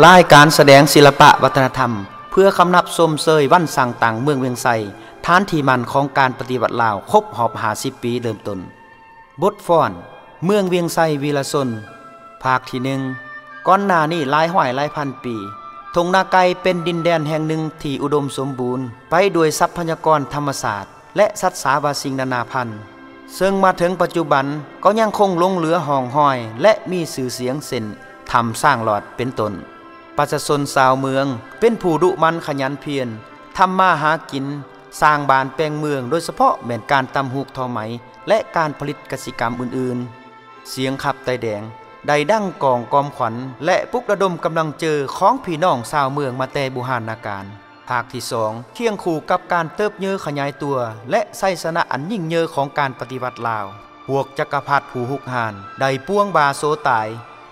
ລາຍການສະແດງສິລະປະວັດທະນະທຳ ເພື່ອຄຳນັບຊົມເຊີຍວັນສ້າງຕັ້ງເມືອງວຽງໄຊ, ຖານທີ່ໝັ້ນຂອງການປະຕິວັດລາວຄົບຮອບຫ້າສິບປີເລີ່ມຕົ້ນ. ບົດຟ້ອນ ເມືອງວຽງໄຊວີລະຊົນ ພາກທີໜຶ່ງ. ກ່ອນໜ້ານີ້ຫຼາຍຮ້ອຍຫຼາຍພັນປີ, ທົ່ງນາໄກເປັນດິນແດນແຫ່ງໜຶ່ງທີ່ອຸດົມສົມບູນ ໄປດ້ວຍຊັບພະຍາກອນທຳມະຊາດ ແລະ ສັດສາວາສິ່ງນານາພັນ, ເຊິ່ງມາເຖິງປັດຈຸບັນກໍຍັງຄົງຫຼົງເຫຼືອຮ່ອງຮອຍ ແລະ ມີຊື່ສຽງເຊັ່ນ ຖ້ຳຊ້າງຫຼອດ ເປັນຕົ້ນ. ປະຊາຊົນຊາວເມືອງເປັນຜູ້ດຸໝັ່ນຂະຫຍັນພຽນ, ທຳມາຫາກິນ, ສ້າງບ້ານແປງເມືອງ, ໂດຍສະເພາະແມ່ນການຕຳຫູກທໍໄໝ ແລະ ການຜະລິດກະສິກຳອື່ນໆ. ສຽງຂັບໄຕແດງໄດ້ດັງກ້ອງກອມຂວັນ ແລະ ປຸກລະດົມກຳລັງເຈີຂອງພີ່ນ້ອງຊາວເມືອງມາແຕ່ບູຮານນາການ. ພາກທີສອງ ຄຽງຄູ່ກັບການເຕີບເຍີຂະຫຍາຍຕົວ ແລະ ໄຊຊະນະອັນຍິ່ງເຍີຂອງການປະຕິວັດລາວ, ພວກຈັກກະພັດຜູ້ຮຸກຮານໄດ້ປວງບ່າໂຊຕາຍ,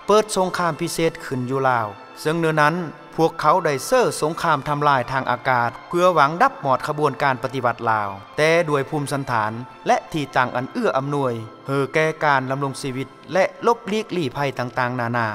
ເປີດສົງຄາມພິເສດຂຶ້ນຢູ່ລາວ, ເຊິ່ງເນີ່ນນັ້ນ ພວກເຂົາໄດ້ເຊີສົງຄາມທຳລາຍທາງອາກາດ ເພື່ອຫວັງດັບມອດຂະບວນການປະຕິວັດລາວ, ແຕ່ດ້ວຍພູມສັນຖານ ແລະ ທີ່ຕັ້ງອັນເອື້ອອຳນວຍ ໃຫ້ແກ່ການດຳລົງຊີວິດ ແລະ ຫຼົບຫຼີກລີ້ໄພຕ່າງໆນານາ,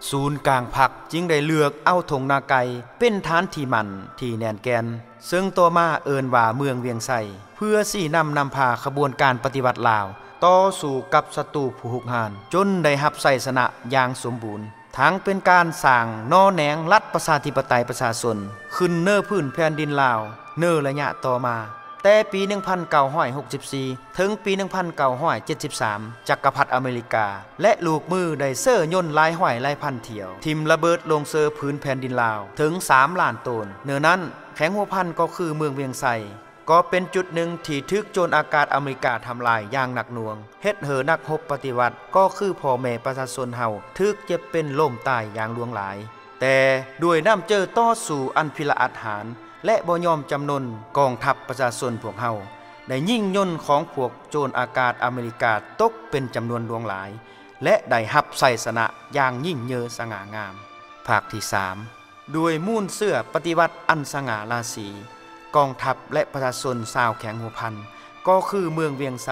ສູນກາງພັກຈຶ່ງໄດ້ເລືອກເອົາທົ່ງນາໄກເປັນຖານທີ່ໝັ້ນທີ່ແໜ້ນແກ່ນ, ເຊິ່ງຕໍ່ມາເອີ້ນວ່າເມືອງວຽງໄຊ, ເພື່ອຊີ້ນຳນຳພາຂະບວນການປະຕິວັດລາວຕໍ່ສູ້ກັບສັດຕູຜູ້ຮຸກຮານ ຈົນໄດ້ຮັບໄຊຊະນະຢ່າງສົມບູນ. ທັງເປັນການສ້າງໜໍແໜງລັດປະຊາທິປະໄຕປະຊາຊົນຂຶ້ນເນີພື້ນແຜ່ນດິນລາວໃນໄລຍະຕໍ່ມາ. ແຕ່ປີໜຶ່ງພັນເກົ້າຮ້ອຍຫົກສິບສີ່ ເຖິງປີໜຶ່ງພັນເກົ້າຮ້ອຍເຈັດສິບສາມ ຈັກກະພັດອາເມລິກາ ແລະ ລູກມືໄດ້ເຊີຍົນຫຼາຍຮ້ອຍຫຼາຍພັນຖ້ຽວ, ຖິ້ມລະເບີດລົງເຊີພື້ນແຜ່ນດິນລາວເຖິງສາມລ້ານໂຕນ. ເນີ່ນນັ້ນ ແຂວງຫົວພັນກໍຄືເມືອງວຽງໄຊ ກໍເປັນຈຸດໜຶ່ງທີ່ຖືກໂຈນອາກາດອາເມລິກາທຳລາຍຢ່າງໜັກໜ່ວງ, ເຮັດໃຫ້ນັກຮົບປະຕິວັດ ກໍຄືພໍ່ແມ່ປະຊາຊົນເຮົາ ຖືກເຈັບເປັນລົ້ມຕາຍຢ່າງຫຼວງຫຼາຍ. ແຕ່ດ້ວຍນ້ຳເຈີຕໍ່ສູ້ອັນພິລະອາດຫານ ແລະ ບໍ່ຍອມຈຳນົນ, ກອງທັບປະຊາຊົນພວກເຮົາໄດ້ຍິງຍົນຂອງພວກໂຈນອາກາດອາເມລິກາຕົກເປັນຈຳນວນຫຼວງຫຼາຍ ແລະ ໄດ້ຮັບໄຊຊະນະຢ່າງຍິ່ງເຍີສະຫງ່າງາມ. ພາກທີສາມ ດ້ວຍມູນເຊື້ອປະຕິວັດອັນສະຫງ່າລາສີ, ກອງທັບ ແລະ ປະຊາຊົນຊາວແຂວງຫົວພັນ ກໍຄືເມືອງວຽງໄຊ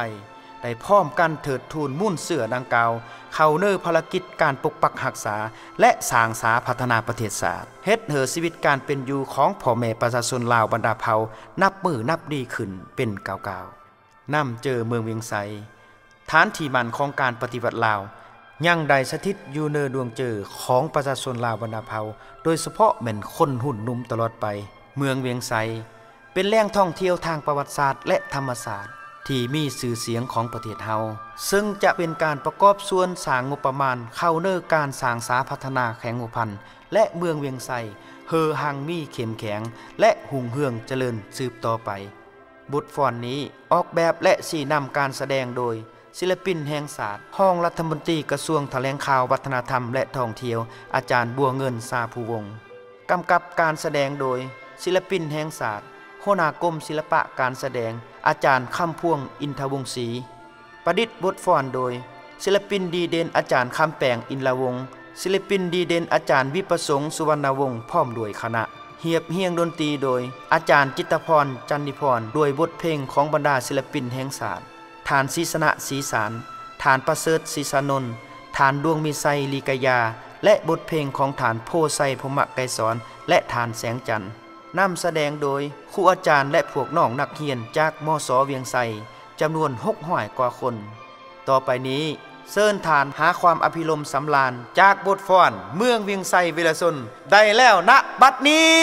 ໄດ້ພ້ອມກັນເທີດທູນມູນເຊື້ອດັ່ງກ່າວເຂົ້າໃນພາລະກິດການປົກປັກຮັກສາ ແລະ ສ້າງສາພັດທະນາປະເທດຊາດ, ເຮັດໃຫ້ຊີວິດການເປັນຢູ່ຂອງພໍ່ແມ່ປະຊາຊົນລາວບັນດາເຜົ່ານັບມື້ນັບດີຂຶ້ນເປັນກ້າວໆ. ນ້ຳເຈີເມືອງວຽງໄຊ, ຖານທີ່ໝັ້ນຂອງການປະຕິວັດລາວ ຍັງໄດ້ສະຖິດຢູ່ເນີດວງເຈີຂອງປະຊາຊົນລາວບັນດາເຜົ່າ, ໂດຍສະເພາະແມ່ນຄົນຮຸ່ນໜຸ່ມຕະຫຼອດໄປ. ເມືອງວຽງໄຊ ເປັນແຫຼ່ງທ່ອງທ່ຽວທາງປະຫວັດສາດ ແລະ ທຳມະຊາດທີ່ມີຊື່ສຽງຂອງປະເທດເຮົາ, ເຊິ່ງຈະເປັນການປະກອບສ່ວນສ້າງງົບປະມານເຂົ້າໃນການສ້າງສາພັດທະນາແຂວງຫົວພັນ ແລະ ເມືອງວຽງໄຊ ໃຫ້ຮັ່ງມີເຂັ້ມແຂງ ແລະ ຮຸ່ງເຮືອງຈະເລີນສືບຕໍ່ໄປ. ບົດຟ້ອນນີ້ອອກແບບ ແລະ ຊີ້ນຳການສະແດງໂດຍ ສິລະປິນແຫ່ງຊາດ, ຮອງລັດຖະມົນຕີກະຊວງຖະແຫຼງຂ່າວ, ວັດທະນະທຳ ແລະ ທ່ອງທ່ຽວ ອາຈານ ບົວເງິນ ຊາພູວົງ. ກຳກັບການສະແດງໂດຍ ສິລະປິນແຫ່ງຊາດ, ຫົວໜ້າກົມສິລະປະການສະແດງ ອາຈານ ຄຳພວງ ອິນທະວົງສີ. ປະດິດບົດຟ້ອນໂດຍ ສິລະປິນດີເດັ່ນ ອາຈານ ຄຳແປງ ອິນລະວົງ, ສິລະປິນດີເດັ່ນ ອາຈານ ວິປະສົງ ສຸວັນນະວົງ ພ້ອມດ້ວຍຄະນະ. ຮຽບຮຽງດົນຕີໂດຍ ອາຈານ ຈິດຕະພອນ ຈັນນິພອນ ດ້ວຍບົດເພງຂອງບັນດາສິລະປິນແຫ່ງຊາດ ທ່ານ ສີສະນະ ສີສານ, ທ່ານ ປະເສີດ ສີສານົນ, ທ່ານ ດວງມີໄຊ ລີກະຍາ ແລະ ບົດເພງຂອງທ່ານ ໂພໄຊ ພົມມະໄກສອນ ແລະ ທ່ານ ແສງຈັນ. ນຳສະແດງໂດຍຄູອາຈານ ແລະ ພວກນ້ອງນັກຮຽນຈາກ ມສ ວຽງໄຊ ຈຳນວນຫົກຮ້ອຍກວ່າຄົນ. ຕໍ່ໄປນີ້ ເຊີນທ່ານຫາຄວາມອະພິລົມສຳລານຈາກບົດຟ້ອນເມືອງວຽງໄຊວິລະຊົນໄດ້ແລ້ວນະບັດນີ້.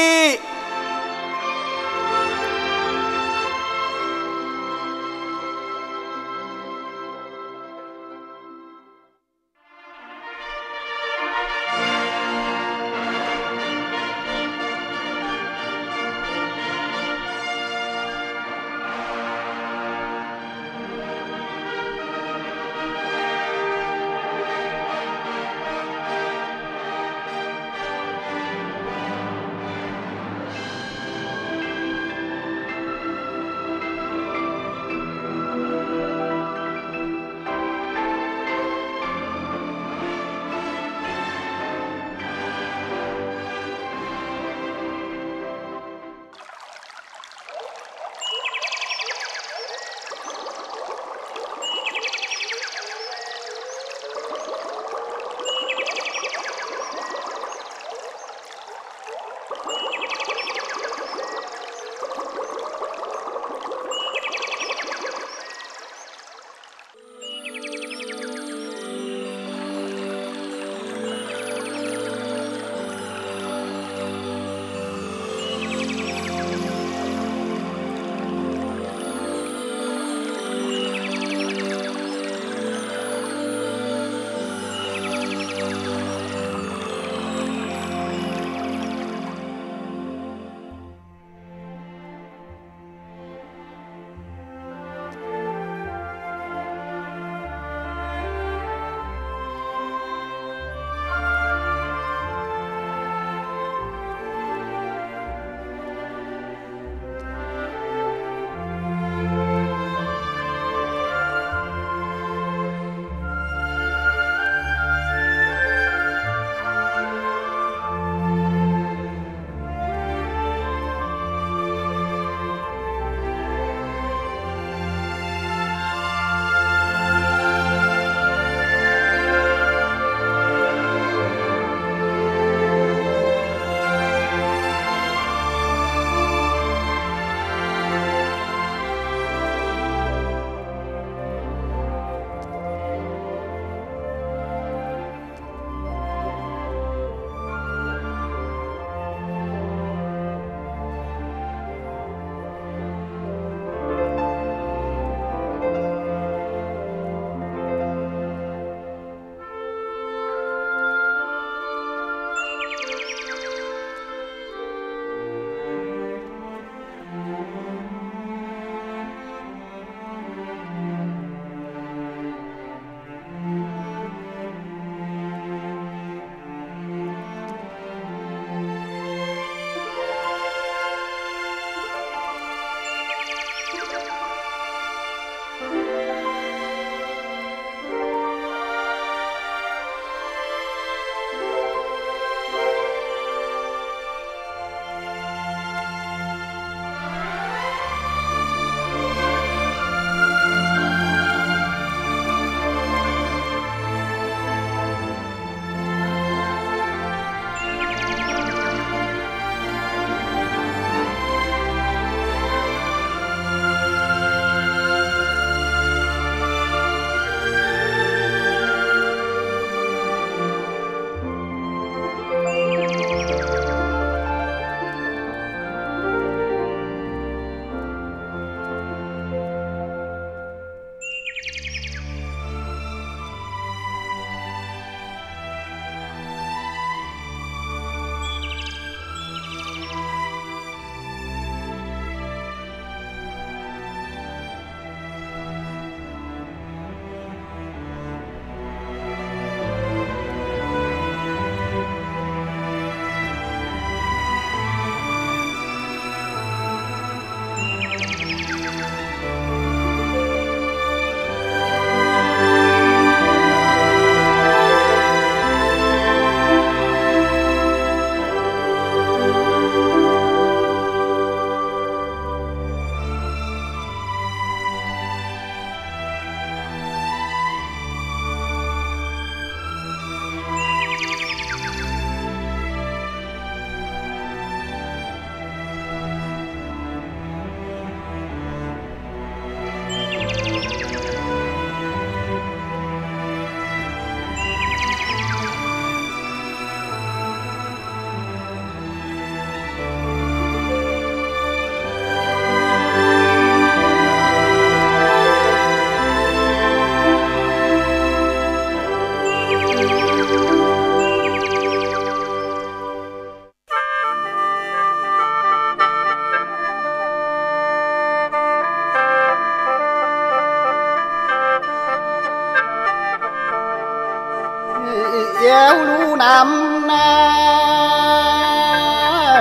ແກ້ວຮູ້ນຳນາ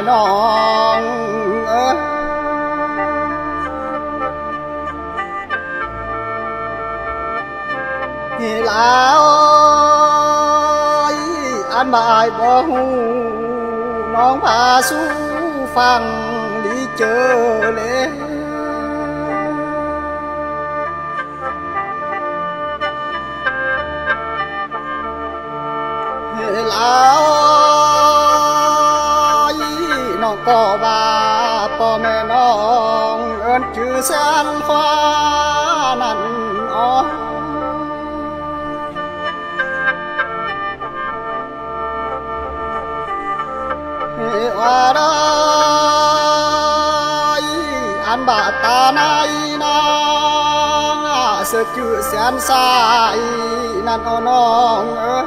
ນ້ອງເອີຍ ເຮລາວເອີຍ ອັນວ່າອ້າຍບໍ່ຮູ້ ນ້ອງພາສູ່ຟັງດີເຈີເລີຍ. ເວລານ້ອງກໍວ່າ ພໍ່ແມ່ນ້ອງເອີ້ນຈື່ແສນຂວານັ້ນ ອອ ວ່າໄດ້ ອັນບາດຕາໃນນາ ເສືອຈື່ແສນສາຍນັ້ນ ໂອ ນ້ອງເອີຍ.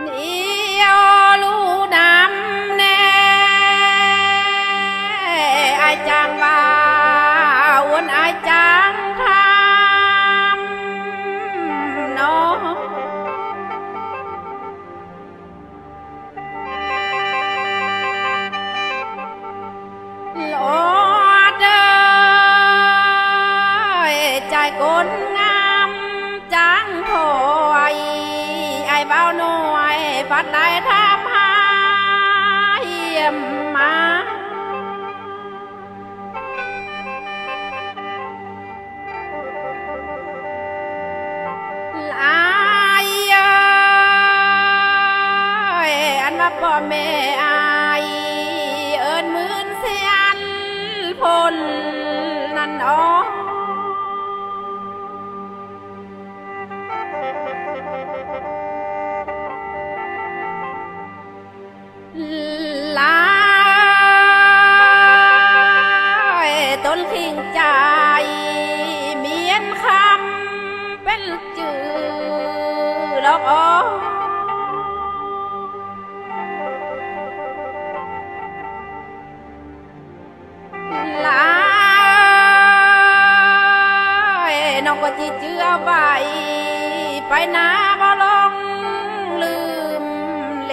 ດຽວຮູ້ນຳແດ່ ອ້າຍຈ້າງວ່າ ອວນອ້າຍຈ້າງຖາມນ້ອງ ໂລດເອີຍ ໃຈຄົນງາມຈາງຖອຍ ອ້າຍບ່າວນ້ອຍພັດໄດ້ຖາມຫາຢ້ຽມມາ. ອ້າຍເອີຍ ອັນວ່າພໍ່ແມ່ອ້າຍເອີ້ນໝື່ນແສນພົນນັ້ນ ອອ ຫຼາຍຕົ້ນຂິງໃຈ ມຽນຄຳເປັນຈື່ຫຼອກອອກ ຫຼາຍ ນ້ອງກໍຈິຈື່ເອົາໄວ້ ໄປໜ້າບໍ່ຫຼົງລືມເລ.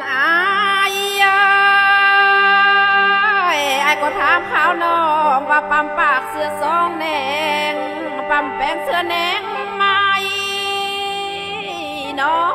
ອ້າຍເອີຍ ອ້າຍກໍຖາມຂ່າວນ້ອງວ່າ ປ້ຳປາກເສື້ອສອງແໜງ ປ້ຳແປງເສື້ອແໜງໃໝ່ນ້ອງ.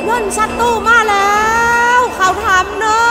ຍົນສັດຕູມາແລ້ວ ເຂົ້າຖ້ຳເດີ.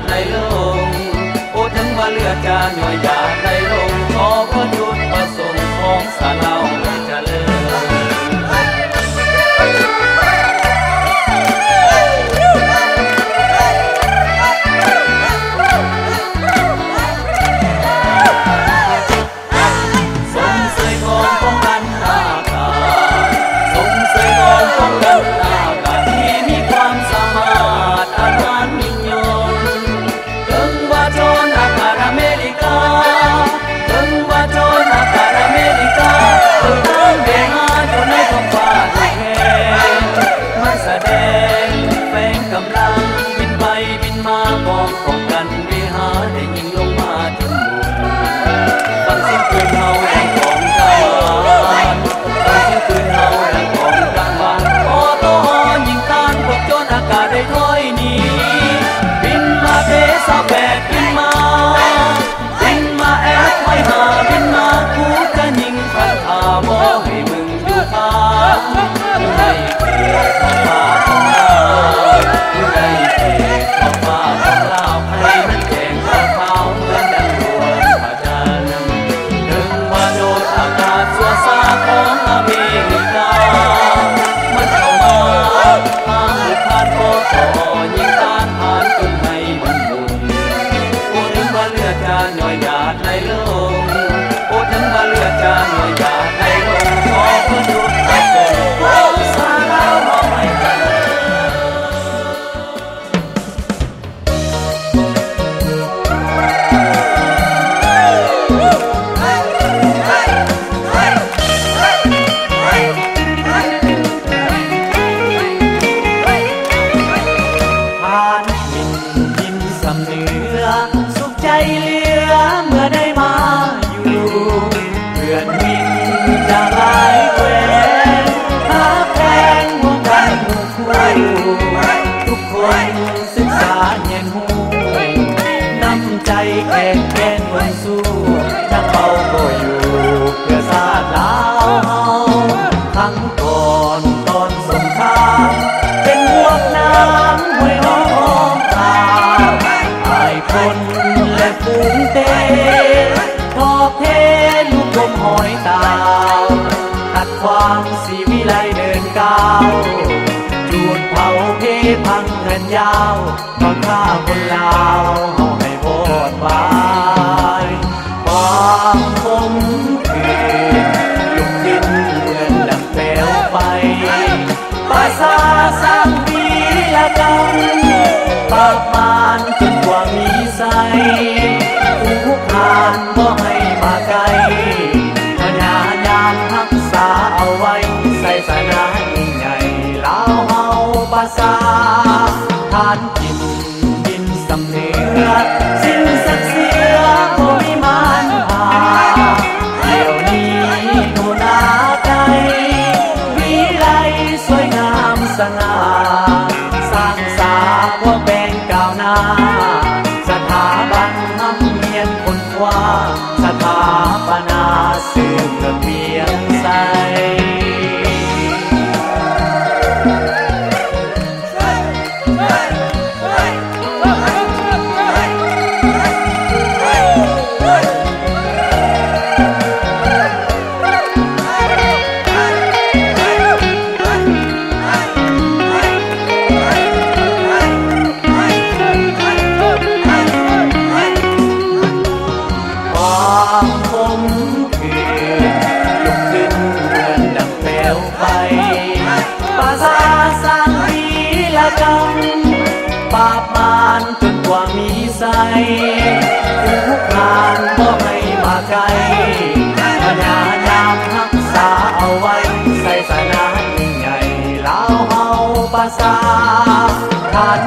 ໄຫຼລົງ ໂອ້ ເຖິງວ່າເລືອດຈະຍ້ອຍຢາດໄຫຼລົງ ຂໍພະຈຸດປະສົງຂອງຊາວລາວໃຫ້ຈະເລີນ ຊົມເຊີຍກອງປ້ອງກັນອາກາດ ຊົມເຊີຍກອງປ້ອງກັນອາກາດ ທີ່ມີຄວາມສາມາດຕະຖານຍິ່ງຍງ ເຖິງວ່າຈອນອາກາດອາເມລິກາ ເຖິງວ່າຈອນອາກາດອາເມລິກາ ເດີນທາງໄປຫາຢູ່ໃນທ້ອງຟ້າທຸກແຫ່ງ ມັນສະແດງແຝງກຳລັງ ບິນໄປບິນມາ ກອງປ້ອງກັນວິຫານໄດ້ຍິງ ລົງມາຈົນບຸນ ຟັງສຽງປືນເຮົາດັງກ້ອງກາງວານ ຟັງສຽງປືນເຮົາດັງກ້ອງກາງວານ ໂອໂຕຮໍຍິງຕ້ານ ພວກໂຈນອາກາດໄດ້ຖອຍໜີ ບິນມາເຕຊາວແປດ ບິນມາ ບິນມາແອດ ຮ້ອຍຫ້າ ບິນມາ ກູຈະຍິງຟັນຂ້າ ບໍ່ໃຫ້ມຶງຢູ່ຂ້າງ ໃຫ້ເຂດຂອບຟ້າຂອງລາວ ໃຫ້ເຂດຂອບຟ້າຂອງລາວ ໃຫ້ມັນແຈ້ງຂາວໆ ເໝືອນດັ່ງດວງພະ ຈັນ ເຖິງວ່າໂດດອາກາດຊົ່ວຊ້າຂອງອາເມລິກາ ມັນເຂົ້າມາຫາຜູກພັນ ກໍຂໍຍິງຕ້ານຜ່ານຈົນໃຫ້ມັນບຸນ ໂອ້ ເຖິງວ່າເລືອດຈະຍ້ອຍຢາດໄຫຼລົງ ໂອ້ ເຖິງວ່າເລືອດຈະຍ້ອຍຢາດໄຫຼລົງ ຂໍພະຈຸດປະສົງຂອງຊາວລາວເຮົາໃຫ້ຈະເລີນ. ທ່ານເຫັນຍິນສ່ຳເໜືອ ສຸກໃຈເຫຼືອເມື່ອໄດ້ມາຢູ່ ເພື່ອນມິດຈາກຫຼາຍແຂວງ ຮັກແພງຮ່ວມກັນໝູ່ຄູ່ ທຸກຄົນສຶກສາຮຽນຮູ້ ນ້ຳໃຈແຂງແກ່ນເມືອງສູ້ ຈະເປົ່າກໍຢູ່ເພື່ອຊາດລາວເຮົາ ຄັ້ງກ່ອນຕອນສົງຄາມ ເປັນຫວກນ້ຳຫ້ວຍໜອງຫ້ອມຂ້າມ ອ້າຍພົນ ແລະ ຝູງເຕ ຕອບແທນລູກກົມຮອຍຕາວ ຂັດຂວາງສີວິໄລເດີນກ້າວ ຈູດເຜົາເພພັງເຮືອນຍາວ ຕ້ອນຂ້າຄົນລາວເຮົາໃຫ້ວອດວາຍ ຄວາມຂົມຂື່ນລຸກຂຶ້ນເໝືອນດັ່ງແປວໄຟ ປະຊາສ້າງວີລະກຳ ປາບມານຈົນກວ່າມີໄຊ ອຸທານບໍ່ໃຫ້ມາໃກ້ ພະຍາຍາມຮັກສາເອົາໄວ້ ໄຊຊະນະຍິ່ງໃຫຍ່ ລາວເຮົາປະຊາ ທ່ານກິນດິນສ່ຳເໜືອ ສິ້ນສັກເສືອບໍ່ມີມານພາ ດຽວນີ້ໜູນາໄກ ວິໄລສວຍງາມສະຫງ່າ ສ້າງສາພວກແປງກ້າວໜ້າ ສະຖາບັນຮ່ຳຮຽນຄົ້ນຄວ້າ ສະຖາປະນາຊື່ເມືອງວຽງໄຊ. ຄວາມຂົມຂື່ນລຸກຂຶ້ນເໝືອນດັ່ງແປວໄຟ ປະຊາສ້າງວີລະກຳ ປາບມານຈົນກວ່າມີໄຊ ອຸທານບໍ່ໃຫ້ມາໃກ້ ພະຍາຍາມຮັກສາເອົາໄວ້ ໄຊຊະນະຍິ່ງໃຫຍ່ ລາວເຮົາປະຊາ ທ່ານ